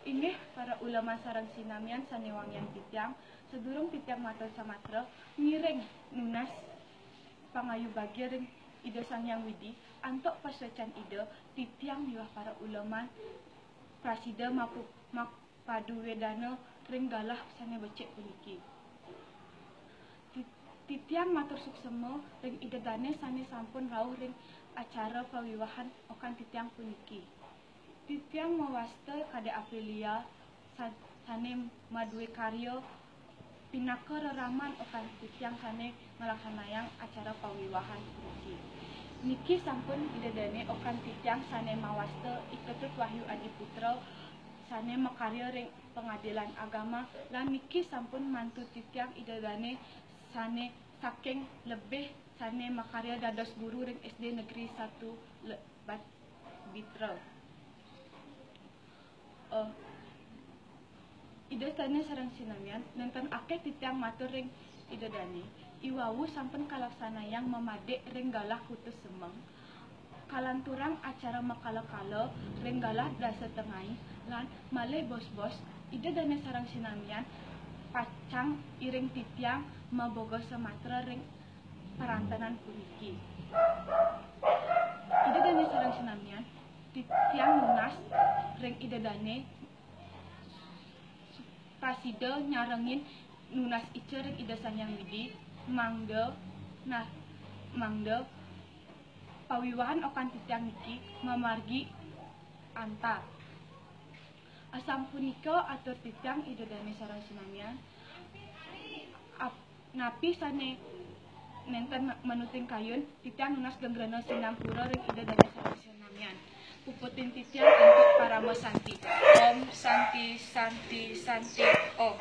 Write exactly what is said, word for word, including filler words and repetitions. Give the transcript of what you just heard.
Inggih para ulama sareng sinamian sane wangian titiang, sadurung titiang matur samatra ngiring nunas pangayu bagia ring Ida Sang Hyang Widi, antuk pasuecan Ida, titiang miwah para ulama prasida mapu-, mapaduwedana ring galah sane becik puniki. Ti-, titiang matur suksema ring Ida Dane sane sampun rauh ring acara pawiwahan okan titiang puniki. Titiang mawasta Kadek Aprilia sa-, sane madue karya pinaka reraman okan titiang sane nglaksanayang acara pawiwahan puniki. Niki sampun Ida Dane okan titiang sane mawasta I Ketut Wahyu Adiputra sane makarya ring Pengadilan Agama, lan niki sampun mantu titiang Ida Dane sane saking lebih sane makarya dados guru ring S D Negeri Satu Le-, Bat-, Bitra. Eh, Ida Dane sareng sinamian, nenten akeh titiang matur ring Ida Dane, iwau sampun kalaksanayang mamadik ring galah Kutus Semeng. Kalanturang acara makala-kala ring galah Dasa Tengai lan malih bos-bos, Ida Dane sareng sinamian pacang iring titiang maboga samatra ring parantenan puniki. Ida Dane sareng sinamian, titiang nunas ring Ida Dane prasida nyarengin nunas ica ring Ida Sang Hyang Widi, mangda, nah, mangda pawiwahan okan titiang niki mamargi antar. Asapunika atur titiang Ida Dane sareng sinamian, ap-, napi sane nenten manuting kayun, titiang nunas geng rena sinampura ring Ida Dane sareng sinamian. Puputin titiang antuk parama santi. Om Santi, Santi, Santi, Om.